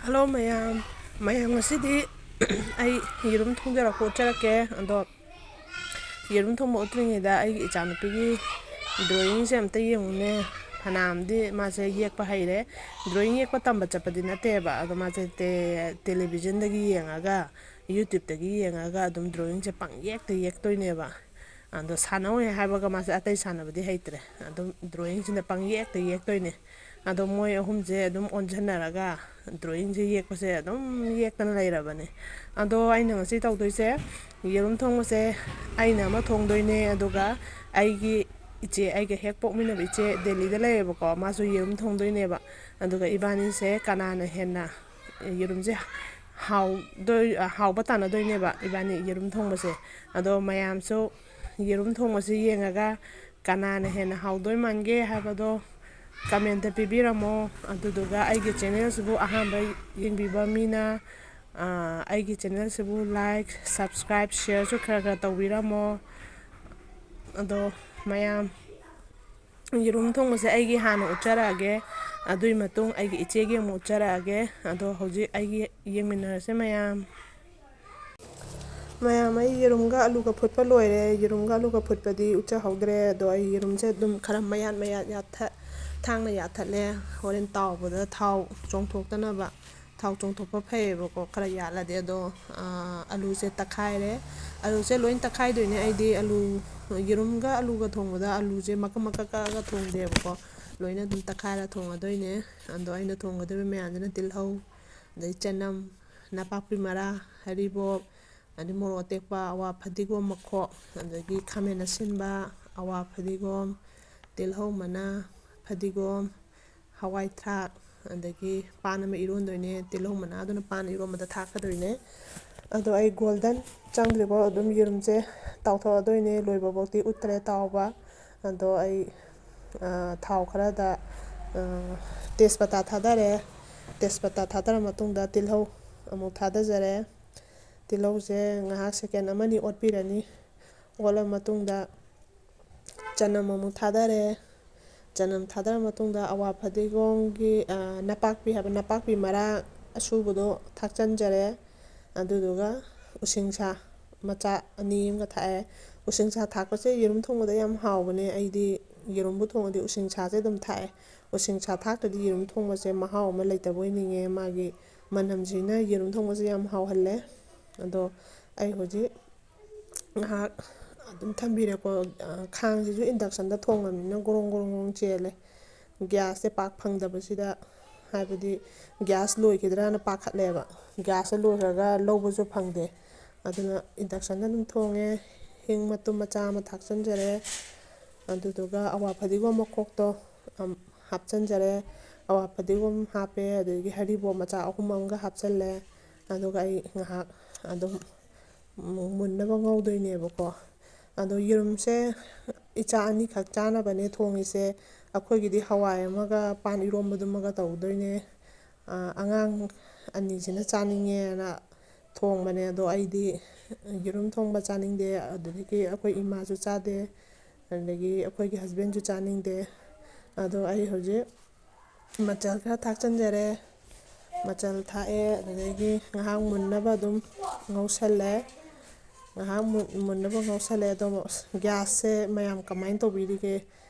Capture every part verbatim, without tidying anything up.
Hello ꯃꯌꯥꯝ꯫ ꯃꯌꯥꯝ, ꯉꯁꯤꯗꯤ ꯑꯩ ꯌꯦꯔꯨꯝ ꯊꯣꯡꯖꯔꯛꯄ ꯎꯠꯆꯔꯛꯀꯦ꯫ ꯑꯗꯣ ꯌꯦꯔꯨꯝ ꯊꯣꯡꯕ ꯎꯠꯇ꯭ꯔꯤꯉꯩꯗ ꯑꯩꯒꯤ ꯏꯆꯥꯅꯨꯄꯤꯒꯤ ꯗ꯭ꯔꯣꯌꯤꯡꯁꯦ ꯑꯝꯇ ꯌꯦꯡꯉꯨꯅꯦ꯫ ꯐꯅꯌꯥꯝꯗꯤ ꯃꯥꯁꯦ ꯌꯦꯛꯄ ꯍꯩꯔꯦ꯫ ꯗ꯭ꯔꯣꯌꯤꯡ ꯌꯦꯛꯄ ꯇꯝꯕ ꯆꯠꯄꯗꯤ ꯅꯠꯇꯦꯕ, ꯑꯗꯣ ꯃꯥꯁꯦ ꯇꯦ-, ꯇꯦꯂꯤꯚꯤꯖꯟꯗꯒꯤ ꯌꯦꯡꯉꯒ, ꯌꯨꯇ꯭ꯌꯨꯕꯇꯒꯤ ꯌꯦꯡꯉꯒ ꯑꯗꯨꯝ ꯗ꯭ꯔꯣꯌꯤꯡꯁꯦ ꯄꯪꯌꯦꯛꯇ ꯌꯦꯛꯇꯣꯏꯅꯦꯕ꯫ ꯑꯗꯣ ꯁꯥꯟꯅꯧ ꯍꯦꯛ ꯍꯥꯏꯕꯒ ꯃꯥꯁꯦ ꯑꯇꯩ ꯁꯥꯟꯅꯕꯗꯤ ꯍꯩꯇ꯭ꯔꯦ, ꯑꯗꯨꯝ ꯗ꯭ꯔꯣꯌꯤꯡꯁꯤꯅ ꯄꯪꯌꯦꯛꯇ ꯌꯦꯛꯇꯣꯏꯅꯦ꯫ ꯑꯗꯣ ꯃꯣꯏ ꯑꯍꯨꯝꯁꯦ ꯑꯗꯨꯝ ꯑꯣꯟꯁꯤꯟꯅꯔꯒ ꯗ꯭ꯔꯣꯌꯤꯡꯁꯦ ꯌꯦꯛꯄꯁꯦ ꯑꯗꯨꯝ ꯌꯦꯛꯇꯅ ꯂꯩꯔꯕꯅꯦ꯫ ꯑꯗꯣ ꯑꯩꯅ ꯉꯁꯤ ꯇꯧꯗꯣꯏꯁꯦ, ꯌꯦꯔꯨꯝ ꯊꯣꯡꯕꯁꯦ ꯑꯩꯅ ꯑꯃ ꯊꯣꯡꯗꯣꯏꯅꯦ, ꯑꯗꯨꯒ ꯑꯩꯒꯤ ꯏꯆꯦ, ꯑꯩꯒ ꯍꯦꯛ ꯄꯣꯛꯃꯤꯟꯅꯕ ꯏꯆꯦ ꯗꯦꯜꯂꯤꯗ ꯂꯩꯌꯦꯕꯀꯣ, ꯃꯥꯁꯨ ꯌꯦꯔꯨꯝ ꯊꯣꯡꯗꯣꯏꯅꯦꯕ꯫ ꯑꯗꯨꯒ ꯏꯕꯥꯅꯤꯁꯦ ꯀꯅꯥꯅ ꯍꯦꯟꯅ ꯌꯦꯔꯨꯝꯁꯦ ꯍꯥꯎꯗꯣꯏ-, ꯍꯥꯎꯕ ꯇꯥꯟꯅꯗꯣꯏꯅꯦꯕ ꯏꯕꯥꯅꯤ ꯌꯦꯔꯨꯝ ꯊꯣꯡꯕꯁꯦ꯫ ꯑꯗꯣ ꯃꯌꯥꯝꯁꯨ ꯌꯦꯔꯨꯝ ꯊꯣꯡꯕꯁꯦ ꯌꯦꯡꯉꯒ ꯀꯅꯥꯅ ꯍꯦꯟꯅ ꯍꯥꯎꯗꯣꯏ ꯃꯥꯟꯒꯦ ꯍꯥꯏꯕꯗꯣ ꯀꯃꯦꯟꯇ ꯄꯤꯕꯤꯔꯝꯃꯣ꯫ ꯑꯗꯨꯗꯨꯒ ꯑꯩꯒꯤ ꯆꯦꯅꯦꯜꯁꯤꯕꯨ ꯑꯍꯥꯟꯕ ꯌꯦꯡꯕꯤꯕ ꯃꯤꯅ, ꯑ, ꯑꯩꯒꯤ ꯆꯦꯅꯦꯜꯁꯤꯕꯨ ꯂꯥꯏꯛ, ꯁꯕꯁꯀ꯭ꯔꯥꯏꯕ, ꯁꯤꯌꯔꯁꯨ ꯈꯔ ꯈꯔ ꯇꯧꯕꯤꯔꯝꯃꯣ꯫ ꯑꯗꯣ ꯃꯌꯥꯝ, ꯌꯦꯔꯨꯝ ꯊꯣꯡꯕꯁꯦ ꯑꯩꯒꯤ ꯍꯥꯟꯅ ꯎꯠꯆꯔꯛꯑꯒꯦ, ꯑꯗꯨꯒꯤ ꯃꯇꯨꯡ ꯑꯩꯒꯤ ꯏꯆꯦꯒꯤ ꯑꯃꯨꯛ ꯎꯠꯆꯔꯛꯑꯒꯦ꯫ ꯑꯗꯣ ꯍꯧꯖꯤꯛ ꯑꯩꯒꯤ ꯌꯦꯡꯃꯤꯟꯅꯔꯁꯦ ꯃꯌꯥꯝ꯫ ꯃꯌꯥꯝ, ꯑꯩ ꯌꯦꯔꯨꯝꯒ ꯑꯂꯨꯒ ꯐꯨꯠꯄ ꯂꯣꯏꯔꯦ꯫ ꯌꯦꯔꯨꯝꯒ ꯑꯂꯨꯒ ꯐꯨꯠꯄꯗꯤ ꯎꯠꯆꯍꯧꯗ꯭ꯔꯦ, ꯑꯗꯣ ꯑꯩ ꯌꯦꯔꯨꯝꯁꯦ ꯑꯗꯨꯝ ꯈꯔ ꯃꯌꯥꯠ ꯃꯌꯥꯠ ꯌꯥꯠꯊ-, ꯊꯥꯡꯅ ꯌꯥꯠꯊꯠꯂꯦ, ꯍꯣꯔꯦꯟ ꯇꯥꯎꯕꯗ ꯊꯥꯎ ꯆꯣꯡꯊꯣꯛꯇꯅꯕ꯫ ꯊꯥꯎ ꯆꯣꯡꯊꯣꯛꯄ ꯐꯩꯌꯦꯕꯀꯣ, ꯈꯔ ꯌꯥꯜꯂꯗꯤ꯫ ꯑꯗꯣ, ꯑꯥ, ꯑꯂꯨꯁꯦ ꯇꯛꯈꯥꯏꯔꯦ꯫ ꯑꯂꯨꯁꯦ ꯂꯣꯏ ꯇꯛꯈꯥꯏꯗꯣꯏꯅꯦ꯫ ꯑꯩꯗꯤ ꯑꯂꯨ, ꯌꯦꯔꯨꯝꯒ ꯑꯂꯨꯒ ꯊꯣꯡꯕꯗ ꯑꯂꯨꯁꯦ ꯃꯀꯛ ꯃꯀꯛ ꯀꯛꯑꯒ ꯊꯣꯡꯗꯦꯕꯀꯣ, ꯂꯣꯏꯅ ꯑꯗꯨꯝ ꯇꯛꯈꯥꯏꯔ ꯊꯣꯡꯉꯗꯣꯏꯅꯦ꯫ ꯑꯗꯣ ꯑꯩꯅ ꯊꯣꯡꯒꯗꯣꯏꯕ ꯃꯌꯥꯝꯁꯤꯅ ꯇꯤꯜꯍꯧ, ꯑꯗꯩ ꯆꯅꯝ, ꯅꯄꯥꯛꯄꯤ ꯃꯔꯥ, ꯍꯔꯤꯕꯣꯞ, ꯑꯗꯩ ꯃꯣꯔꯣꯛ ꯑꯇꯦꯛꯄ, ꯑꯋꯥ ꯐꯗꯤꯒꯣꯝ ꯃꯈꯣꯛ, ꯑꯗꯒꯤ ꯈꯥꯃꯦꯟ ꯑꯁꯤꯟꯕ, ꯑꯋꯥ ꯐꯗꯤꯒꯣꯝ, ꯇꯤꯜꯍꯧ ꯃꯅꯥ, ꯐꯗꯤꯒꯣꯝ, ꯍꯋꯥꯏ ꯊ꯭ꯔꯥꯛ, ꯑꯗꯒꯤ ꯄꯥꯟ ꯑꯃ ꯏꯔꯣꯟꯗꯣꯏꯅꯦ꯫ ꯇꯤꯜꯍꯧ ꯃꯅꯥꯗꯨꯅ ꯄꯥꯟ ꯏꯔꯣꯟꯕꯗ ꯊꯥꯛꯀꯗꯣꯏꯅꯦ꯫ ꯑꯗꯣ ꯑꯩ ꯒꯣꯜꯗꯟ ꯆꯪꯗ꯭ꯔꯤꯐꯥꯎ ꯑꯗꯨꯝ ꯌꯦꯔꯨꯝꯁꯦ ꯇꯥꯎꯊꯣꯛꯑꯗꯣꯏꯅꯦ꯫ ꯂꯣꯏꯕꯐꯥꯎꯗꯤ ꯎꯠꯇ꯭ꯔꯦ ꯇꯥꯎꯕ꯫ ꯑꯗꯣ ꯑꯩ, ꯑ, ꯊꯥꯎ ꯈꯔꯗ, ꯑ, ꯇꯦꯖꯄꯇꯥ ꯊꯥꯗꯔꯦ꯫ ꯇꯦꯖꯄꯇꯥ ꯊꯥꯗꯔ ꯃꯇꯨꯡꯗ ꯇꯤꯜꯍꯧ ꯑꯃꯨꯛ ꯊꯥꯗꯖꯔꯦ꯫ ꯇꯤꯜꯍꯧꯁꯦ ꯉꯥꯏꯍꯥꯛ ꯁꯦꯀꯦꯟ ꯑꯃꯅꯤ ꯑꯣꯠꯄꯤꯔꯅꯤ꯫ ꯑꯣꯠꯂ ꯃꯇꯨꯡꯗ ꯆꯅꯝ ꯑꯃꯨꯛ ꯊꯥꯗꯔꯦ꯫ ꯆꯅꯝ ꯊꯥꯗꯔ ꯃꯇꯨꯡꯗ ꯑꯋꯥ ꯐꯗꯤꯒꯣꯝꯒꯤ, ꯑ, ꯅꯄꯥꯛꯄꯤ ꯍꯥꯏꯕ, ꯅꯄꯥꯛꯄꯤ ꯃꯔꯥ, ꯑꯁꯨꯕꯗꯣ ꯊꯥꯛꯆꯟꯖꯔꯦ꯫ ꯑꯗꯨꯗꯨꯒ ꯎꯁꯤꯡꯁꯥ ꯃꯆꯥ ꯑꯅꯤ ꯑꯃꯒ ꯊꯥꯛꯑꯦ꯫ ꯎꯁꯤꯡꯁꯥ ꯊꯥꯛꯄꯁꯦ ꯌꯦꯔꯨꯝ ꯊꯣꯡꯕꯗ ꯌꯥꯝ ꯍꯥꯎꯕꯅꯦ꯫ ꯑꯩꯗꯤ ꯌꯦꯔꯨꯝꯕꯨ ꯊꯣꯡꯉꯗꯤ ꯎꯁꯤꯡꯁꯥꯁꯦ ꯑꯗꯨꯝ ꯊꯥꯛꯑꯦ꯫ ꯎꯁꯤꯡꯁꯥ ꯊꯥꯛꯇ꯭ꯔꯗꯤ ꯌꯦꯔꯨꯝ ꯊꯣꯡꯕꯁꯦ ꯃꯍꯥꯎ ꯑꯃ ꯂꯩꯇꯕꯣꯏ ꯅꯤꯡꯉꯦ꯫ ꯃꯥꯒꯤ ꯃꯅꯝꯁꯤꯅ ꯌꯦꯔꯨꯝ ꯊꯣꯡꯕꯁꯦ ꯌꯥꯝ ꯍꯥꯎꯍꯜꯂꯦ꯫ ꯑꯗꯣ ꯑꯩ ꯍꯧꯖꯤꯛ ꯉꯥꯏꯍꯥꯛ ꯑꯗꯨꯝ ꯊꯝꯕꯤꯔꯦꯀꯣ꯫ ꯈꯥꯡꯁꯤꯁꯨ inductionꯗ ꯊꯣꯡꯉꯕꯅꯤꯅ ꯒꯣꯔꯣꯡ ꯒꯣꯔꯣꯡ ꯒꯣꯔꯣꯡ ꯆꯦꯜꯂꯦ꯫ Gasꯁꯦ ꯄꯥꯛ ꯐꯪꯗꯕꯁꯤꯗ, ꯍꯥꯏꯕꯗꯤ gas ꯂꯣꯏꯈꯤꯗ꯭ꯔꯥꯅ ꯄꯥꯈꯠꯂꯦꯕ꯫ Gasꯁꯦ ꯂꯣꯏꯈ꯭ꯔꯒ ꯂꯧꯕꯁꯨ ꯐꯪꯗꯦ꯫ ꯑꯗꯨꯅ inductionꯗ ꯑꯗꯨꯝ ꯊꯣꯡꯉꯦ꯫ ꯍꯤꯡ ꯃꯇꯨꯝ ꯃꯆꯥ ꯑꯃ ꯊꯥꯛꯆꯟꯖꯔꯦ꯫ ꯑꯗꯨꯗꯨꯒ ꯑꯋꯥ ꯐꯗꯤꯒꯣꯝ ꯃꯈꯣꯛꯇꯣ, ꯑꯝ, ꯍꯥꯞꯆꯟꯖꯔꯦ꯫ ꯑꯋꯥ ꯐꯗꯤꯒꯣꯝ ꯍꯥꯞꯄꯦ, ꯑꯗꯒꯤ ꯍꯔꯤꯕꯣꯞ ꯃꯆꯥ ꯑꯍꯨꯝ ꯑꯃꯒ ꯍꯥꯞꯆꯜꯂꯦ꯫ ꯑꯗꯨꯒ ꯑꯩ ꯉꯥꯏꯍꯥꯛ ꯑꯗꯨꯝ ꯃꯨꯟꯅꯕ ꯉꯧꯗꯣꯏꯅꯦꯕꯀꯣ꯫ ꯑꯗꯣ ꯌꯦꯔꯨꯝꯁꯦ ꯏꯆꯥ ꯑꯅꯤꯈꯛ ꯆꯥꯅꯕꯅꯦ ꯊꯣꯡꯉꯤꯁꯦ꯫ ꯑꯩꯈꯣꯏꯒꯤꯗꯤ ꯍꯋꯥꯏ ꯑꯃꯒ ꯄꯥꯟ ꯏꯔꯣꯝꯕꯗꯨꯃꯒ ꯇꯧꯗꯣꯏꯅꯦ꯫ ꯑꯥ, ꯑꯉꯥꯡ ꯑꯅꯤꯁꯤꯅ ꯆꯥꯅꯤꯡꯉꯦꯅ ꯊꯣꯡꯕꯅꯦ꯫ ꯑꯗꯣ ꯑꯩꯗꯤ ꯌꯦꯔꯨꯝ ꯊꯣꯡꯕ ꯆꯥꯅꯤꯡꯗꯦ, ꯑꯗꯨꯗꯒꯤ ꯑꯩꯈꯣꯏ ꯏꯃꯥꯁꯨ ꯆꯥꯗꯦ, ꯑꯗꯒꯤ ꯑꯩꯈꯣꯏꯒꯤ husbandꯁꯨ ꯆꯥꯅꯤꯡꯗꯦ꯫ ꯑꯗꯣ ꯑꯩ ꯍꯧꯖꯤꯛ ꯃꯆꯜ ꯈꯔ ꯊꯥꯛꯆꯟꯖꯔꯦ꯫ ꯃꯆꯜ ꯊꯥꯛꯑꯦ, ꯑꯗꯨꯗꯒꯤ ꯉꯥꯏꯍꯥꯛ ꯃꯨꯟꯅꯕ ꯑꯗꯨꯝ ꯉꯧꯁꯜꯂꯦ꯫ ꯉꯥꯏꯍꯥꯛ ꯃꯨꯟ-, ꯃꯨꯟꯅꯕ ꯉꯧꯁꯜꯂꯦ꯫ ꯑꯗꯣ gasꯁꯦ ꯃꯌꯥꯝ ꯀꯃꯥꯏꯅ ꯇꯧꯕꯤꯔꯤꯒꯦ?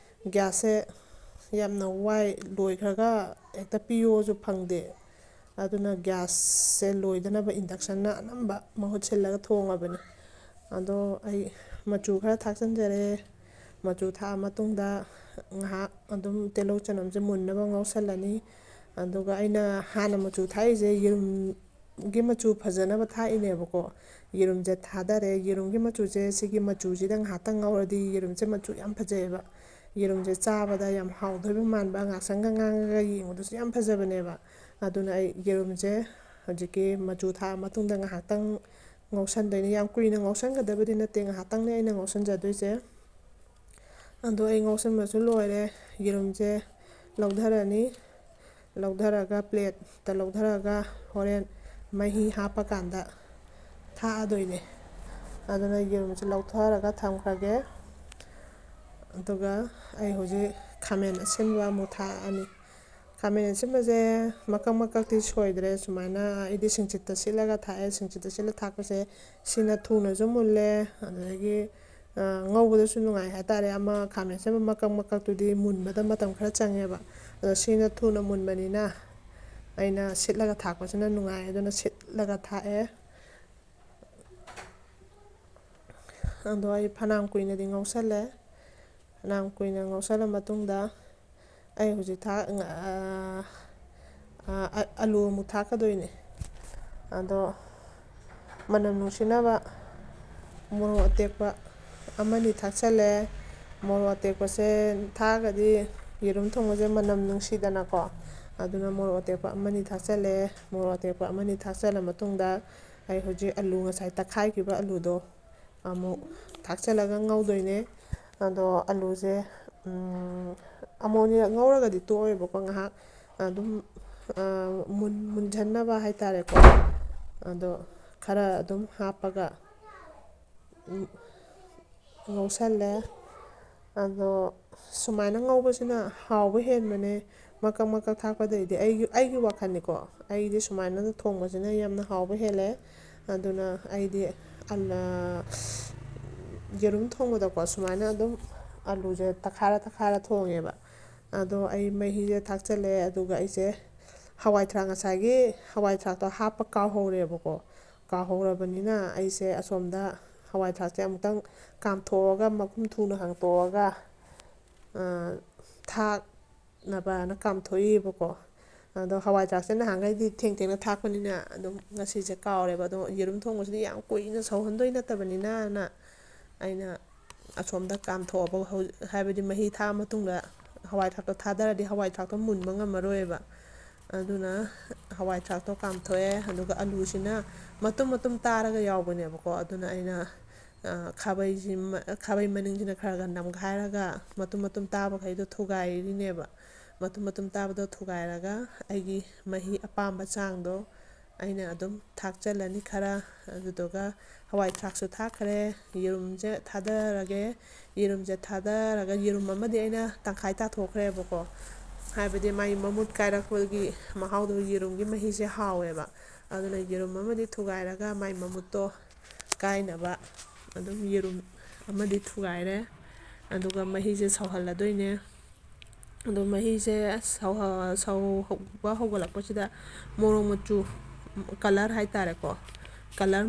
Gasꯁꯦ ꯌꯥꯝꯅ ꯋꯥꯏ, ꯂꯣꯏꯈ꯭ꯔꯒ ꯍꯦꯛꯇ ꯄꯤꯌꯣꯁꯨ ꯐꯪꯗꯦ꯫ ꯑꯗꯨꯅ gasꯁꯦ ꯂꯣꯏꯗꯅꯕ inductionꯅ ꯑꯅꯝꯕ ꯃꯍꯨꯠ ꯁꯤꯜꯂꯒ ꯊꯣꯡꯉꯕꯅꯤ꯫ ꯑꯗꯣ ꯑꯩ ꯃꯆꯨ ꯈꯔ ꯊꯥꯛꯆꯟꯖꯔꯦ꯫ ꯃꯆꯨ ꯊꯥꯛꯑ ꯃꯇꯨꯡꯗ ꯉꯥꯏꯍꯥꯛ ꯑꯗꯨꯝ ꯇꯤꯜꯍꯧ ꯆꯅꯝꯁꯦ ꯃꯨꯟꯅꯕ ꯉꯧꯁꯜꯂꯅꯤ꯫ ꯑꯗꯨꯒ ꯑꯩꯅ ꯍꯥꯟꯅ ꯃꯆꯨ ꯊꯥꯛꯏꯁꯦ ꯌꯦꯔꯨꯝꯒꯤ ꯃꯆꯨ ꯐꯖꯅꯕ ꯊꯥꯛꯏꯅꯦꯕꯀꯣ꯫ ꯌꯦꯔꯨꯝꯁꯦ ꯊꯥꯗꯔꯦ꯫ ꯌꯦꯔꯨꯝꯒꯤ ꯃꯆꯨꯁꯦ, ꯁꯤꯒꯤ ꯃꯆꯨꯁꯤꯗ ꯉꯥꯏꯍꯥꯛꯇꯪ ꯉꯧꯔꯗꯤ ꯌꯦꯔꯨꯝꯁꯦ ꯃꯆꯨ ꯌꯥꯝ ꯐꯖꯩꯌꯦꯕ꯫ ꯌꯦꯔꯨꯝꯁꯦ ꯆꯥꯕꯗ ꯌꯥꯝ ꯍꯥꯎꯗꯣꯏꯕ ꯃꯥꯟꯕ, ꯉꯥꯛꯁꯪꯒ ꯉꯥꯡꯉꯒ ꯌꯦꯡꯕꯗꯁꯨ ꯌꯥꯝ ꯐꯖꯕꯅꯦꯕ꯫ ꯑꯗꯨꯅ ꯑꯩ ꯌꯦꯔꯨꯝꯁꯦ ꯍꯧꯖꯤꯛꯀꯤ ꯃꯆꯨ ꯊꯥꯛꯑ ꯃꯇꯨꯡꯗ ꯉꯥꯏꯍꯥꯛꯇꯪ ꯉꯧꯁꯟꯗꯣꯏꯅꯦ꯫ ꯌꯥꯝ ꯀꯨꯏꯅ ꯉꯧꯁꯟꯒꯗꯕꯗꯤ ꯅꯠꯇꯦ, ꯉꯥꯏꯍꯥꯛꯇꯪꯅꯦ ꯑꯩꯅ ꯉꯧꯁꯟꯖꯗꯣꯏꯁꯦ꯫ ꯑꯗꯣ ꯑꯩ ꯉꯧꯁꯟꯕꯁꯨ ꯂꯣꯏꯔꯦ꯫ ꯌꯦꯔꯨꯝꯁꯦ ꯂꯧꯊꯔꯅꯤ꯫ ꯂꯧꯊꯔꯒ plateꯇ ꯂꯧꯊꯔꯒ ꯍꯣꯔꯦꯟ ꯃꯍꯤ ꯍꯥꯞꯄꯀꯥꯟꯗ ꯊꯥꯛꯑꯗꯣꯏꯅꯦ꯫ ꯑꯗꯨꯅ ꯌꯦꯔꯨꯝꯁꯦ ꯂꯧꯊꯔꯒ ꯊꯝꯈ꯭ꯔꯒꯦ꯫ ꯑꯗꯨꯒ ꯑꯩ ꯍꯧꯖꯤꯛ ꯈꯥꯃꯦꯟ ꯑꯁꯤꯟꯕ ꯑꯃꯨꯛ ꯊꯥꯛꯑꯅꯤ꯫ ꯈꯥꯃꯦꯟ ꯑꯁꯤꯟꯕꯁꯦ ꯃꯀꯛ ꯃꯀꯛꯇꯤ ꯁꯣꯏꯗ꯭ꯔꯦ꯫ ꯁꯨꯃꯥꯏꯅ ꯑꯩꯗꯤ ꯁꯤꯡꯆꯤꯠꯇ ꯁꯤꯠꯂꯒ ꯊꯥꯛꯑꯦ꯫ ꯁꯤꯡꯆꯤꯠꯇ ꯁꯤꯠꯂ ꯊꯥꯛꯄꯁꯦ ꯁꯤꯅ ꯊꯨꯅꯁꯨ ꯃꯨꯜꯂꯦ, ꯑꯗꯨꯗꯒꯤ ꯉꯧꯕꯗꯁꯨ ꯅꯨꯡꯉꯥꯏ ꯍꯥꯏꯇꯥꯔꯦ꯫ ꯑꯃ ꯈꯥꯃꯦꯟ ꯑꯁꯤꯟꯕ ꯃꯀꯛ ꯃꯀꯛꯇꯨꯗꯤ ꯃꯨꯟꯕꯗ ꯃꯇꯝ ꯈꯔ ꯆꯪꯉꯦꯕ꯫ ꯑꯗꯣ ꯁꯤꯅ ꯊꯨꯅ ꯃꯨꯟꯕꯅꯤꯅ ꯑꯩꯅ ꯁꯤꯠꯂꯒ ꯊꯥꯛꯄꯁꯤꯅ ꯅꯨꯡꯉꯥꯏ, ꯑꯗꯨꯅ ꯁꯤꯠꯂꯒ ꯊꯥꯛꯑꯦ꯫ ꯑꯗꯣ ꯑꯩ ꯐꯅꯌꯥꯝ ꯀꯨꯏꯅꯗꯤ ꯉꯧꯁꯜꯂꯦ꯫ ꯐꯅꯌꯥꯝ ꯀꯨꯏꯅ ꯉꯧꯁꯜꯂ ꯃꯇꯨꯡꯗ ꯑꯩ ꯍꯧꯖꯤꯛ ꯊꯥꯛ-, ꯑ-, ꯑ-, ꯑꯂꯨ ꯑꯃꯨꯛ ꯊꯥꯛꯀꯗꯣꯏꯅꯦ꯫ ꯑꯗꯣ ꯃꯅꯝ ꯅꯨꯡꯁꯤꯅꯕ ꯃꯣꯔꯣꯛ ꯑꯇꯦꯛꯄ ꯑꯃꯅꯤ ꯊꯥꯛꯆꯜꯂꯦ꯫ ꯃꯣꯔꯣꯛ ꯑꯇꯦꯛꯄꯁꯦ ꯊꯥꯛꯑꯒꯗꯤ ꯌꯦꯔꯨꯝ ꯊꯣꯡꯕꯁꯦ ꯃꯅꯝ ꯅꯨꯡꯁꯤꯗꯅꯀꯣ꯫ ꯑꯗꯨꯅ ꯃꯣꯔꯣꯛ ꯑꯇꯦꯛꯄ ꯑꯃꯅꯤ ꯊꯥꯛꯆꯜꯂꯦ꯫ ꯃꯣꯔꯣꯛ ꯑꯇꯦꯛꯄ ꯑꯃꯅꯤ ꯊꯥꯛꯆꯜꯂ ꯃꯇꯨꯡꯗ ꯑꯩ ꯍꯧꯖꯤꯛ ꯑꯂꯨ, ꯉꯁꯥꯏ ꯇꯛꯈꯥꯏꯈꯤꯕ ꯑꯂꯨꯗꯣ ꯑꯃꯨꯛ ꯊꯥꯛꯆꯜꯂꯒ ꯉꯧꯗꯣꯏꯅꯦ꯫ ꯑꯗꯣ ꯑꯂꯨꯁꯦ, ꯎꯝ, ꯑꯃꯨꯛ ꯑꯅꯤꯔꯛ ꯉꯧꯔꯒꯗꯤ ꯇꯣꯛꯑꯣꯏꯕꯀꯣ, ꯉꯥꯏꯍꯥꯛ ꯑꯗꯨꯝ, ꯑ, ꯃꯨꯟ-, ꯃꯨꯟꯖꯟꯅꯕ ꯍꯥꯏꯇꯥꯔꯦꯀꯣ꯫ ꯑꯗꯣ ꯈꯔ ꯑꯗꯨꯝ ꯍꯥꯞꯄꯒ, ꯎꯝ, ꯉꯧꯁꯜꯂꯦ꯫ ꯑꯗꯣ ꯁꯨꯃꯥꯏꯅ ꯉꯧꯕꯁꯤꯅ ꯍꯥꯎꯕ ꯍꯦꯟꯕꯅꯦ, ꯃꯀꯛ ꯃꯀꯛ ꯊꯥꯛꯄꯗꯩꯗꯤ꯫ ꯑꯩꯒꯤ, ꯑꯩꯒꯤ ꯋꯥꯈꯜꯅꯤꯀꯣ, ꯑꯩꯗꯤ ꯁꯨꯃꯥꯏꯅ ꯊꯣꯡꯕꯁꯤꯅ ꯌꯥꯝꯅ ꯍꯥꯎꯕ ꯍꯦꯜꯂꯦ꯫ ꯑꯗꯨꯅ ꯑꯩꯗꯤ ꯑꯂ-, ꯌꯦꯔꯨꯝ ꯊꯣꯡꯕꯗꯀꯣ ꯁꯨꯃꯥꯏꯅ ꯑꯗꯨꯝ ꯑꯂꯨꯁꯦ ꯇꯛꯈꯥꯏꯔ ꯇꯛꯈꯥꯏꯔ ꯊꯣꯡꯉꯦꯕ꯫ ꯑꯗꯣ ꯑꯩ ꯃꯍꯤꯁꯦ ꯊꯥꯛꯆꯜꯂꯦ, ꯑꯗꯨꯒ ꯑꯩꯁꯦ ꯍꯋꯥꯏ ꯊ꯭ꯔꯥꯛ, ꯉꯁꯥꯏꯒꯤ ꯍꯋꯥꯏ ꯊ꯭ꯔꯥꯛꯇꯣ ꯍꯥꯞꯄ ꯀꯥꯎꯍꯧꯔꯦꯕꯀꯣ꯫ ꯀꯥꯎꯍꯧꯔꯕꯅꯤꯅ ꯑꯩꯁꯦ ꯑꯁꯣꯝꯗ ꯍꯋꯥꯏ ꯊ꯭ꯔꯥꯛꯁꯦ ꯑꯃꯨꯛꯇꯪ ꯀꯥꯝꯊꯣꯛꯑꯒ ꯃꯈꯨꯝ ꯊꯨꯅ ꯍꯥꯡꯇꯣꯛꯑꯒ, ꯑ, ꯊꯥꯛꯅꯕꯅ ꯀꯥꯝꯊꯣꯛꯏꯕꯀꯣ꯫ ꯑꯗꯣ ꯍꯋꯥꯏ ꯊ꯭ꯔꯥꯛꯁꯦ ꯅꯍꯥꯟꯈꯩꯗꯤ ꯊꯦꯡ ꯊꯦꯡꯅ ꯊꯥꯛꯄꯅꯤꯅ ꯑꯗꯨꯝ ꯉꯁꯤꯁꯦ ꯀꯥꯎꯔꯦꯕ꯫ ꯑꯗꯣ ꯌꯦꯔꯨꯝ ꯊꯣꯡꯕꯁꯤꯗꯤ ꯌꯥꯝ ꯀꯨꯏꯅ ꯁꯧꯍꯟꯗꯣꯏ ꯅꯠꯇꯕꯅꯤꯅꯅ ꯑꯩꯅ ꯑꯁꯣꯝꯗ ꯀꯥꯝꯊꯣꯛꯑꯕ ꯍꯧ-, ꯍꯥꯏꯕꯗꯤ ꯃꯍꯤ ꯊꯥꯛꯑ ꯃꯇꯨꯡꯗ ꯍꯋꯥꯏ ꯊ꯭ꯔꯥꯛꯇꯣ ꯊꯥꯗꯔꯗꯤ ꯍꯋꯥꯏ ꯊ꯭ꯔꯥꯛꯇꯣ ꯃꯨꯟꯕ ꯉꯝꯃꯔꯣꯏꯕ꯫ ꯑꯗꯨꯅ ꯍꯋꯥꯏ ꯊ꯭ꯔꯥꯛꯇꯣ ꯀꯥꯝꯊꯣꯛꯑꯦ꯫ ꯑꯗꯨꯒ ꯑꯂꯨꯁꯤꯅ ꯃꯇꯨꯝ ꯃꯇꯨꯝ ꯇꯥꯔꯒ ꯌꯥꯎꯕꯅꯦꯕꯀꯣ꯫ ꯑꯗꯨꯅ ꯑꯩꯅ, ꯑ, ꯈꯥꯕꯩꯁꯤꯃ-, ꯈꯥꯕꯩ ꯃꯅꯤꯡꯁꯤꯅ ꯈꯔ ꯈꯔ ꯅꯝꯈꯥꯏꯔꯒ ꯃꯇꯨꯝ ꯃꯇꯨꯝ ꯇꯥꯕꯈꯩꯗꯣ ꯊꯨꯒꯥꯏꯔꯤꯅꯦꯕ꯫ ꯃꯇꯨꯝ ꯃꯇꯨꯝ ꯇꯥꯕꯗꯣ ꯊꯨꯒꯥꯏꯔꯒ ꯑꯩꯒꯤ ꯃꯍꯤ ꯑꯄꯥꯝꯕ ꯆꯥꯡꯗꯣ ꯑꯩꯅ ꯑꯗꯨꯝ ꯊꯥꯛꯆꯜꯂꯅꯤ ꯈꯔ꯫ ꯑꯗꯨꯗꯨꯒ ꯍꯋꯥꯏ ꯊ꯭ꯔꯥꯛꯁꯨ ꯊꯥꯛꯈ꯭ꯔꯦ꯫ ꯌꯦꯔꯨꯝꯁꯦ ꯊꯥꯗꯔꯒꯦ꯫ ꯌꯦꯔꯨꯝꯁꯦ ꯊꯥꯗꯔꯒ, ꯌꯦꯔꯨꯝ ꯑꯃꯗꯤ ꯑꯩꯅ ꯇꯪꯈꯥꯏ ꯇꯥꯊꯣꯛꯈ꯭ꯔꯦꯕꯀꯣ꯫ ꯍꯥꯏꯕꯗꯤ ꯃꯥꯏ ꯃꯃꯨꯠ ꯀꯥꯏꯔꯛꯄꯒꯤ ꯃꯍꯥꯎꯗꯣ ꯌꯦꯔꯨꯝꯒꯤ ꯃꯍꯤꯁꯦ ꯍꯥꯎꯋꯦꯕ꯫ ꯑꯗꯨꯅ ꯌꯦꯔꯨꯝ ꯑꯃꯗꯤ ꯊꯨꯒꯥꯏꯔꯒ ꯃꯥꯏ ꯃꯃꯨꯠꯇꯣ ꯀꯥꯏꯅꯕ ꯑꯗꯨꯝ ꯌꯦꯔꯨꯝ ꯑꯃꯗꯤ ꯊꯨꯒꯥꯏꯔꯦ꯫ ꯑꯗꯨꯒ ꯃꯍꯤꯁꯦ ꯁꯧꯍꯜꯂꯗꯣꯏꯅꯦ꯫ ꯑꯗꯣ ꯃꯍꯤꯁꯦ ꯁꯧꯍ-, ꯁꯧꯕ ꯍꯧꯒꯠꯂꯛꯄꯁꯤꯗ ꯃꯣꯔꯣꯛ ꯃꯆꯨ, ꯀꯂꯔ ꯍꯥꯏꯇꯥꯔꯦꯀꯣ, ꯀꯂꯔ,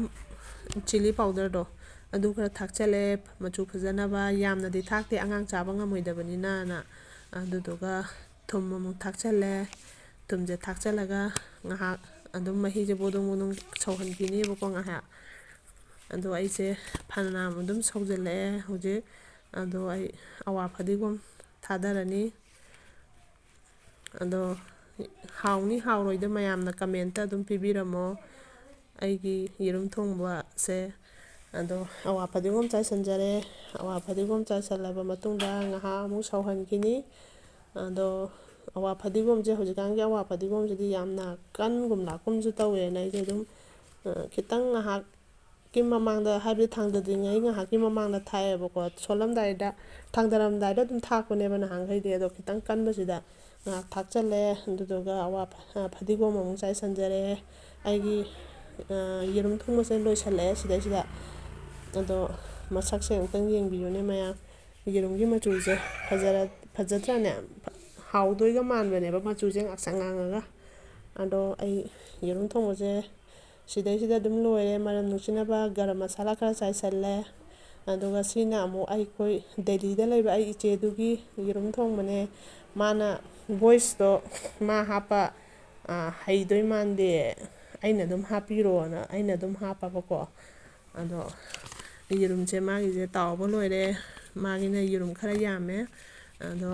ꯆꯤꯂꯤ ꯄꯥꯎꯗꯔꯗꯣ, ꯑꯗꯨ ꯈꯔ ꯊꯥꯛꯆꯜꯂꯦ, ꯃꯆꯨ ꯐꯖꯅꯕ꯫ ꯌꯥꯝꯅꯗꯤ ꯊꯥꯛꯇꯦ, ꯑꯉꯥꯡ ꯆꯥꯕ ꯉꯝꯃꯣꯏꯗꯕꯅꯤꯅꯅ꯫ ꯑꯗꯨꯗꯨꯒ ꯊꯨꯝ ꯑꯃꯨꯛ ꯊꯥꯛꯆꯜꯂꯦ꯫ ꯊꯨꯝꯁꯦ ꯊꯥꯛꯆꯜꯂꯒ ꯉꯥꯏꯍꯥꯛ ꯑꯗꯨꯝ ꯃꯍꯤꯁꯦ ꯕꯣꯗꯣꯡ ꯕꯣꯗꯣꯡ ꯁꯧꯍꯟꯈꯤꯅꯦꯕꯀꯣ ꯉꯥꯏꯍꯥꯛ꯫ ꯑꯗꯣ ꯑꯩꯁꯦ ꯐꯅꯌꯥꯝ ꯑꯗꯨꯝ ꯁꯧꯖꯤꯜꯂꯛꯑꯦ ꯍꯧꯖꯤꯛ꯫ ꯑꯗꯣ ꯑꯩ ꯑꯋꯥ ꯐꯗꯤꯒꯣꯝ ꯊꯥꯗꯔꯅꯤ꯫ ꯑꯗꯣ ꯍꯥꯎꯅꯤ ꯍꯥꯎꯔꯣꯏꯗꯣ ꯃꯌꯥꯝꯅ ꯀꯃꯦꯟꯇ ꯑꯗꯨꯝ ꯄꯤꯕꯤꯔꯝꯃꯣ꯫ ꯑꯩꯒꯤ ꯌꯦꯔꯨꯝ ꯊꯣꯡꯕꯁꯦ꯫ ꯑꯗꯣ ꯑꯋꯥ ꯐꯗꯤꯒꯣꯝ ꯆꯥꯏꯁꯟꯖꯔꯦ꯫ ꯑꯋꯥ ꯐꯗꯤꯒꯣꯝ ꯆꯥꯏꯁꯜꯂꯕ ꯃꯇꯨꯡꯗ ꯉꯥꯏꯍꯥꯛ ꯑꯃꯨꯛ ꯁꯧꯍꯟꯈꯤꯅꯤ꯫ ꯑꯗꯣ ꯑꯋꯥ ꯐꯗꯤꯒꯣꯝꯁꯦ, ꯍꯧꯖꯤꯛꯀꯥꯟꯒꯤ ꯑꯋꯥ ꯐꯗꯤꯒꯣꯝꯁꯤꯗꯤ ꯌꯥꯝꯅ ꯀꯟꯒꯨꯝ ꯂꯥꯛꯀꯨꯝꯁꯨ ꯇꯧꯋꯦꯅ ꯑꯩꯁꯦ ꯑꯗꯨꯝ, ꯑ, ꯈꯤꯇꯪ ꯉꯥꯏꯍꯥꯛꯀꯤ ꯃꯃꯥꯡꯗ, ꯍꯥꯏꯕꯗꯤ ꯊꯥꯡꯗꯗ꯭ꯔꯤꯉꯩ ꯉꯥꯏꯍꯥꯛꯀꯤ ꯃꯃꯥꯡꯗ ꯊꯥꯛꯑꯦꯕꯀꯣ꯫ ꯁꯣꯜꯂꯝꯗꯥꯏꯗ, ꯊꯥꯡꯗꯔꯝꯗꯥꯏꯗ ꯑꯗꯨꯝ ꯊꯥꯛꯄꯅꯦꯕ ꯅꯍꯥꯟꯈꯩꯗꯤ꯫ ꯑꯗꯣ ꯈꯤꯇꯪ ꯀꯟꯕꯁꯤꯗ ꯉꯥꯏꯍꯥꯛ ꯊꯥꯛꯆꯜꯂꯦ꯫ ꯑꯗꯨꯗꯨꯒ ꯑꯋꯥ ꯐ-, ꯑ, ꯐꯗꯤꯒꯣꯝ ꯑꯃꯨꯛ ꯆꯥꯏꯁꯟꯖꯔꯦ꯫ ꯑꯩꯒꯤ, ꯑ, ꯌꯦꯔꯨꯝ ꯊꯣꯡꯕꯁꯦ ꯂꯣꯏꯁꯜꯂꯛꯑꯦ ꯁꯤꯗꯩꯁꯤꯗ꯫ ꯑꯗꯣ ꯃꯁꯛꯁꯦ ꯑꯃꯨꯛꯇꯪ ꯌꯦꯡꯕꯤꯌꯨꯅꯦ ꯃꯌꯥꯝ꯫ ꯌꯦꯔꯨꯝꯒꯤ ꯃꯆꯨꯁꯦ ꯐꯖꯔ-, ꯐꯖꯗ꯭ꯔꯥꯅꯦ? ꯍꯥꯎꯗꯣꯏꯒ ꯃꯥꯟꯕꯅꯦꯕ ꯃꯆꯨꯁꯦ ꯉꯥꯛꯁꯪ ꯉꯥꯡꯉꯒ꯫ ꯑꯗꯣ ꯑꯩ ꯌꯦꯔꯨꯝ ꯊꯣꯡꯕꯁꯦ ꯁꯤꯗꯩꯁꯤꯗ ꯑꯗꯨꯝ ꯂꯣꯏꯔꯦ꯫ ꯃꯅꯝ ꯅꯨꯡꯁꯤꯅꯕ ꯒꯔꯝ ꯃꯁꯥꯂꯥ ꯈꯔ ꯆꯥꯏꯁꯜꯂꯦ꯫ ꯑꯗꯨꯒ ꯁꯤꯅ ꯑꯃꯨꯛ ꯑꯩꯈꯣꯏ ꯗꯦꯜꯂꯤꯗ ꯂꯩꯕ ꯑꯩ ꯏꯆꯦꯗꯨꯒꯤ ꯌꯦꯔꯨꯝ ꯊꯣꯡꯕꯅꯦ꯫ ꯃꯥꯅ ꯚꯣꯏꯁꯇꯣ ꯃꯥ ꯍꯥꯞꯄ, ꯑ, ꯍꯩꯗꯣꯏ ꯃꯥꯟꯗꯦ, ꯑꯩꯅ ꯑꯗꯨꯝ ꯍꯥꯞꯄꯤꯔꯣꯅ ꯑꯩꯅ ꯑꯗꯨꯝ ꯍꯥꯞꯄꯕꯀꯣ꯫ ꯑꯗꯣ ꯌꯦꯔꯨꯝꯁꯦ ꯃꯥꯒꯤꯁꯦ ꯇꯥꯎꯕ ꯂꯣꯏꯔꯦ꯫ ꯃꯥꯒꯤꯅ ꯌꯦꯔꯨꯝ ꯈꯔ ꯌꯥꯝꯃꯦ꯫ ꯑꯗꯣ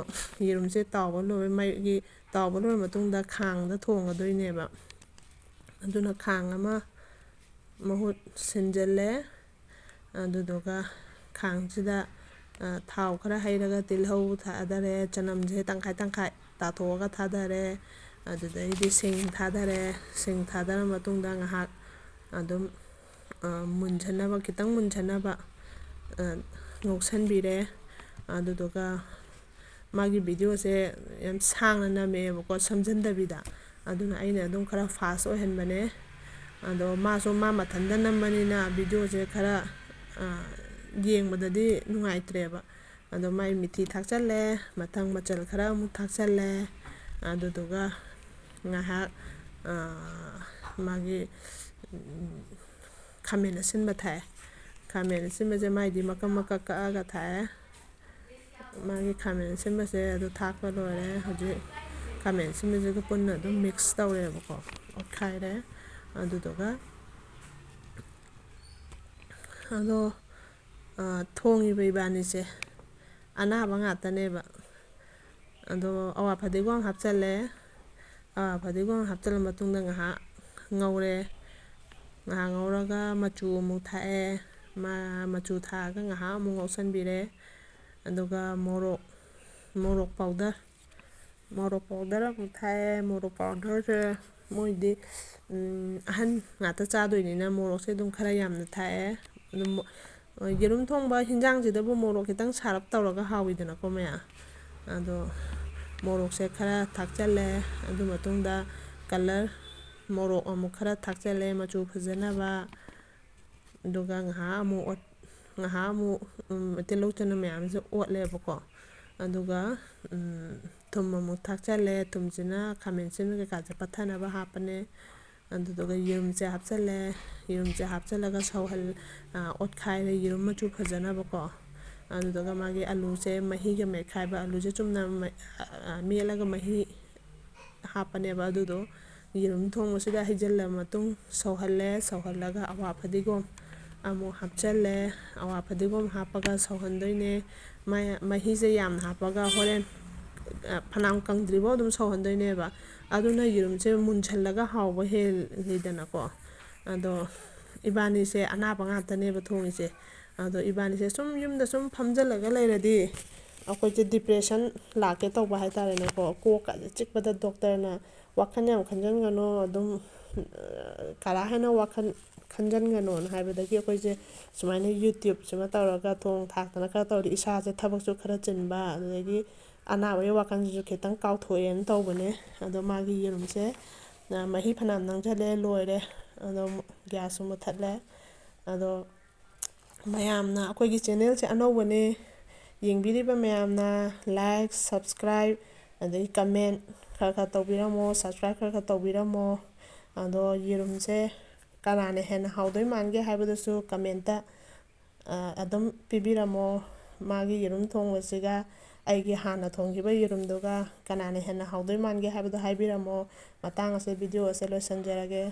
ꯌꯦꯔꯨꯝꯁꯦ ꯇꯥꯎꯕ ꯂꯣꯏꯔꯦ꯫ ꯃꯥꯒꯤ ꯇꯥꯎꯕ ꯂꯣꯏꯔ ꯃꯇꯨꯡꯗ ꯈꯥꯡꯗ ꯊꯣꯡꯒꯗꯣꯏꯅꯦꯕ꯫ ꯑꯗꯨꯅ ꯈꯥꯡ ꯑꯃ ꯃꯍꯨꯠ ꯁꯤꯟꯖꯜꯂꯦ꯫ ꯑꯗꯨꯗꯨꯒ ꯈꯥꯡꯁꯤꯗ, ꯑ, ꯊꯥꯎ ꯈꯔ ꯍꯩꯔꯒ ꯇꯤꯜꯍꯧ ꯊꯥꯗꯔꯦ, ꯆꯅꯝꯁꯦ ꯇꯪꯈꯥꯏ ꯇꯪꯈꯥꯏ ꯇꯥꯊꯣꯛꯑꯒ ꯊꯥꯗꯔꯦ꯫ ꯑꯗꯨꯗꯩꯗꯤ ꯁꯤꯡ ꯊꯥꯗꯔꯦ꯫ ꯁꯤꯡ ꯊꯥꯗꯔ ꯃꯇꯨꯡꯗ ꯉꯥꯏꯍꯥꯛ ꯑꯗꯨꯝ, ꯑ, ꯃꯨꯟꯖꯟꯅꯕ, ꯈꯤꯇꯪ ꯃꯨꯟꯖꯟꯅꯕ, ꯑ, ꯉꯧꯁꯟꯕꯤꯔꯦ꯫ ꯑꯗꯨꯗꯨꯒ ꯃꯥꯒꯤ videoꯁꯦ ꯌꯥꯝ ꯁꯥꯡꯅ ꯅꯝꯃꯛꯑꯦꯕꯀꯣ, ꯁꯝꯖꯟꯗꯕꯤꯗ꯫ ꯑꯗꯨꯅ ꯑꯩꯅ ꯑꯗꯨꯝ ꯈꯔ fast ꯑꯣꯏꯍꯟꯕꯅꯦ꯫ ꯑꯗꯣ ꯃꯥꯁꯨ ꯃꯥ ꯃꯊꯟꯇ ꯅꯝꯕꯅꯤꯅ videoꯁꯦ ꯈꯔ, ꯑ, ꯌꯦꯡꯕꯗꯗꯤ ꯅꯨꯡꯉꯥꯏꯇ꯭ꯔꯦꯕ꯫ ꯑꯗꯣ ꯃꯥꯏ ꯃꯤꯊꯤ ꯊꯥꯛꯆꯜꯂꯦ, ꯃꯊꯪ ꯃꯆꯜ ꯈꯔ ꯑꯃꯨꯛ ꯊꯥꯛꯆꯜꯂꯦ꯫ ꯑꯗꯨꯗꯨꯒ ꯉꯥꯏꯍꯥꯛ, ꯑ, ꯃꯥꯒꯤ, ꯎꯝ, ꯈꯥꯃꯦꯟ ꯑꯁꯤꯟꯕ ꯊꯥꯛꯑꯦ꯫ ꯈꯥꯃꯦꯟ ꯑꯁꯤꯟꯕꯁꯦ ꯃꯥꯏꯗꯤ ꯃꯀꯛ ꯃꯀꯛ ꯀꯛꯑꯒ ꯊꯥꯛꯑꯦ꯫ ꯃꯥꯒꯤ ꯈꯥꯃꯦꯟ ꯑꯁꯤꯟꯕꯁꯦ ꯑꯗꯨ ꯊꯥꯛꯄ ꯂꯣꯏꯔꯦ꯫ ꯍꯧꯖꯤꯛ ꯈꯥꯃꯦꯟ ꯑꯁꯤꯟꯕꯁꯤꯒ ꯄꯨꯟꯅ ꯑꯗꯨꯝ mix ꯇꯧꯔꯦꯕꯀꯣ, ꯑꯣꯠꯈꯥꯏꯔꯦ꯫ ꯑꯗꯨꯗꯨꯒ ꯑꯗꯣ, ꯑ, ꯊꯣꯡꯉꯤꯕ ꯏꯕꯥꯅꯤꯁꯦ ꯑꯅꯥꯕ ꯉꯥꯛꯇꯅꯦꯕ꯫ ꯑꯗꯣ ꯑꯋꯥ ꯐꯗꯤꯒꯣꯝ ꯍꯥꯞꯆꯜꯂꯦ꯫ ꯑꯋꯥ ꯐꯗꯤꯒꯣꯝ ꯍꯥꯞꯆꯤꯜꯂ ꯃꯇꯨꯡꯗ ꯉꯥꯏꯍꯥꯛ ꯉꯧꯔꯦ꯫ ꯉꯥꯏꯍꯥꯛ ꯉꯧꯔꯒ ꯃꯆꯨ ꯑꯃꯨꯛ ꯊꯥꯛꯑꯦ꯫ ꯃꯥ-, ꯃꯆꯨ ꯊꯥꯛꯑꯒ ꯉꯥꯏꯍꯥꯛ ꯑꯃꯨꯛ ꯉꯧꯁꯟꯕꯤꯔꯦ꯫ ꯑꯗꯨꯒ ꯃꯣꯔꯣꯛ, ꯃꯣꯔꯣꯛ powder, ꯃꯣꯔꯣꯛ powder ꯑꯃꯨꯛ ꯊꯥꯛꯑꯦ꯫ ꯃꯣꯔꯣꯛ powderꯁꯦ ꯃꯣꯏꯗꯤ, ꯎꯝ, ꯑꯍꯟ ꯉꯥꯛꯇ ꯆꯥꯗꯣꯏꯅꯤꯅ ꯃꯣꯔꯣꯛꯁꯦ ꯑꯗꯨꯝ ꯈꯔ ꯌꯥꯝꯅ ꯊꯥꯛꯑꯦ꯫ ꯑꯗꯨꯝ ꯃꯣ-, ꯌꯦꯔꯨꯝ ꯊꯣꯡꯕ ꯍꯤꯟꯖꯥꯡꯁꯤꯗꯕꯨ ꯃꯣꯔꯣꯛ ꯈꯤꯇꯪ ꯁꯥꯔꯞ ꯇꯧꯔꯒ ꯍꯥꯎꯋꯤꯗꯅꯀꯣ ꯃꯌꯥꯝ꯫ ꯑꯗꯣ ꯃꯣꯔꯣꯛꯁꯦ ꯈꯔ ꯊꯥꯛꯆꯜꯂꯦ꯫ ꯑꯗꯨ ꯃꯇꯨꯡꯗ colour, ꯃꯣꯔꯣꯛ ꯑꯃꯨꯛ ꯈꯔ ꯊꯥꯛꯆꯜꯂꯦ ꯃꯆꯨ ꯐꯖꯅꯕ꯫ ꯑꯗꯨꯒ ꯉꯥꯏꯍꯥꯛ ꯑꯃꯨꯛ ꯑꯣꯠ-, ꯉꯥꯏꯍꯥꯛ ꯑꯃꯨꯛ, ꯎꯝ, ꯇꯤꯜꯍꯧ ꯆꯅꯝ ꯃꯌꯥꯝꯁꯦ ꯑꯣꯠꯂꯦꯕꯀꯣ꯫ ꯑꯗꯨꯒ, ꯎꯝ, ꯊꯨꯝ ꯑꯃꯨꯛ ꯊꯥꯛꯆꯜꯂꯦ꯫ ꯊꯨꯝꯁꯤꯅ ꯈꯥꯃꯦꯟ ꯑꯁꯤꯟꯕ ꯀꯩꯀꯥꯁꯦ ꯄꯠꯊꯅꯕ ꯍꯥꯞꯄꯅꯦ꯫ ꯑꯗꯨꯗꯨꯒ ꯌꯦꯔꯨꯝꯁꯦ ꯍꯥꯞꯆꯜꯂꯦ꯫ ꯌꯦꯔꯨꯝꯁꯦ ꯍꯥꯞꯆꯜꯂꯒ ꯁꯧꯍꯜ-, ꯑ, ꯑꯣꯠꯈꯥꯏꯔꯦ ꯌꯦꯔꯨꯝ ꯃꯆꯨ ꯐꯖꯅꯕꯀꯣ꯫ ꯑꯗꯨꯗꯨꯒ ꯃꯥꯒꯤ ꯑꯂꯨꯁꯦ ꯃꯍꯤꯒ ꯃꯦꯠꯈꯥꯏꯕ, ꯑꯂꯨꯁꯦ ꯆꯨꯝꯅ ꯃ-, ꯑ, ꯑ, ꯃꯦꯠꯂꯒ ꯃꯍꯤ ꯍꯥꯞꯄꯅꯦꯕ꯫ ꯑꯗꯨꯗꯣ ꯌꯦꯔꯨꯝ ꯊꯣꯡꯕꯁꯤꯗ ꯍꯩꯖꯤꯜꯂ ꯃꯇꯨꯡ ꯁꯧꯍꯜꯂꯦ꯫ ꯁꯧꯍꯜꯂꯒ ꯑꯋꯥ ꯐꯗꯤꯒꯣꯝ ꯑꯃꯨꯛ ꯍꯥꯞꯆꯜꯂꯦ꯫ ꯑꯋꯥ ꯐꯗꯤꯒꯣꯝ ꯍꯥꯞꯄꯒ ꯁꯧꯍꯟꯗꯣꯏꯅꯦ꯫ ꯃ-, ꯃꯍꯤꯁꯦ ꯌꯥꯝꯅ ꯍꯥꯞꯄꯒ ꯍꯣꯔꯦꯟ, ꯑ, ꯐꯅꯌꯥꯝ ꯀꯪꯗ꯭ꯔꯤꯐꯥꯎ ꯑꯗꯨꯝ ꯁꯧꯍꯟꯗꯣꯏꯅꯦꯕ꯫ ꯑꯗꯨꯅ ꯌꯦꯔꯨꯝꯁꯦ ꯃꯨꯟꯁꯜꯂꯒ ꯍꯥꯎꯕ ꯍꯦꯜꯂꯤꯗꯅꯀꯣ꯫ ꯑꯗꯣ ꯏꯕꯥꯅꯤꯁꯦ ꯑꯅꯥꯕ ꯉꯥꯛꯇꯅꯦꯕ ꯊꯣꯡꯉꯤꯁꯦ꯫ ꯑꯗꯣ ꯏꯕꯥꯅꯤꯁꯦ ꯁꯨꯝ ꯌꯨꯝꯗ ꯁꯨꯝ ꯐꯝꯖꯜꯂꯒ ꯂꯩꯔꯗꯤ ꯑꯩꯈꯣꯏꯁꯦ depression ꯂꯥꯛꯀꯦ ꯇꯧꯕ ꯍꯥꯏꯇꯥꯔꯦꯅꯦꯀꯣ꯫ ꯀꯣꯛꯀꯁꯦ ꯆꯤꯛꯄꯗ doctorꯅ "ꯋꯥꯈꯜ ꯌꯥꯝ ꯈꯟꯖꯟꯒꯅꯣ, ꯑꯗꯨꯝ, ꯑ, ꯀꯥ ꯍꯦꯟꯅ ꯋꯥꯈꯜ ꯈꯟꯖꯟꯒꯅꯣꯅ" ꯍꯥꯏꯕꯗꯒꯤ ꯑꯩꯈꯣꯏꯁꯦ ꯁꯨꯃꯥꯏꯅ YouTubeꯁꯤꯃ ꯇꯧꯔꯒ ꯊꯣꯡ ꯊꯥꯛꯇꯅ ꯈꯔ ꯇꯧꯔꯗꯤ ꯏꯁꯥꯁꯦ ꯊꯕꯛꯁꯨ ꯈꯔ ꯆꯤꯟꯕ, ꯑꯗꯨꯗꯒꯤ ꯑꯅꯥꯕꯒꯤ ꯋꯥꯈꯜꯁꯤꯁꯨ ꯈꯤꯇꯪ ꯀꯥꯎꯊꯣꯛꯑꯦꯅ ꯇꯧꯕꯅꯦ꯫ ꯑꯗꯣ ꯃꯥꯒꯤ ꯌꯦꯔꯨꯝꯁꯦ, ꯑ, ꯃꯍꯤ ꯐꯅꯌꯥꯝ ꯅꯪꯁꯤꯜꯂꯦ, ꯂꯣꯏꯔꯦ꯫ ꯑꯗꯣ ꯒ꯭ꯌꯥꯁꯁꯨ ꯃꯨꯠꯊꯠꯂꯦ꯫ ꯑꯗꯣ ꯃꯌꯥꯝꯅ ꯑꯩꯈꯣꯏꯒꯤ ꯆꯦꯅꯦꯜꯁꯦ ꯑꯅꯧꯕꯅꯦ, ꯌꯦꯡꯕꯤꯔꯤꯕ ꯃꯌꯥꯝꯅ like, subscribe, ꯑꯗꯒꯤ comment ꯈꯔ ꯈꯔ ꯇꯧꯕꯤꯔꯝꯃꯣ, subscribe ꯈꯔ ꯈꯔ ꯇꯧꯕꯤꯔꯝꯃꯣ꯫ ꯑꯗꯣ ꯌꯦꯔꯨꯝꯁꯦ ꯀꯅꯥꯅ ꯍꯦꯟꯅ ꯍꯥꯎꯗꯣꯏ ꯃꯥꯟꯒꯦ ꯍꯥꯏꯕꯗꯨꯁꯨ comment ꯑ, ꯑꯗꯨꯝ ꯄꯤꯕꯤꯔꯝꯃꯣ꯫ ꯃꯥꯒꯤ ꯌꯦꯔꯨꯝ ꯊꯣꯡꯕꯁꯤꯒ ꯑꯩꯒꯤ ꯍꯥꯟꯅ ꯊꯣꯡꯈꯤꯕ ꯌꯦꯔꯨꯝꯗꯨꯒ ꯀꯅꯥꯅ ꯍꯦꯟꯅ ꯍꯥꯎꯗꯣꯏ ꯃꯥꯟꯒꯦ ꯍꯥꯏꯕꯗꯣ ꯍꯥꯏꯕꯤꯔꯝꯃꯣ꯫ ꯃꯇꯥꯡ ꯑꯁꯤꯗ video ꯑꯁꯦ ꯂꯣꯏꯁꯤꯟꯖꯔꯒꯦ꯫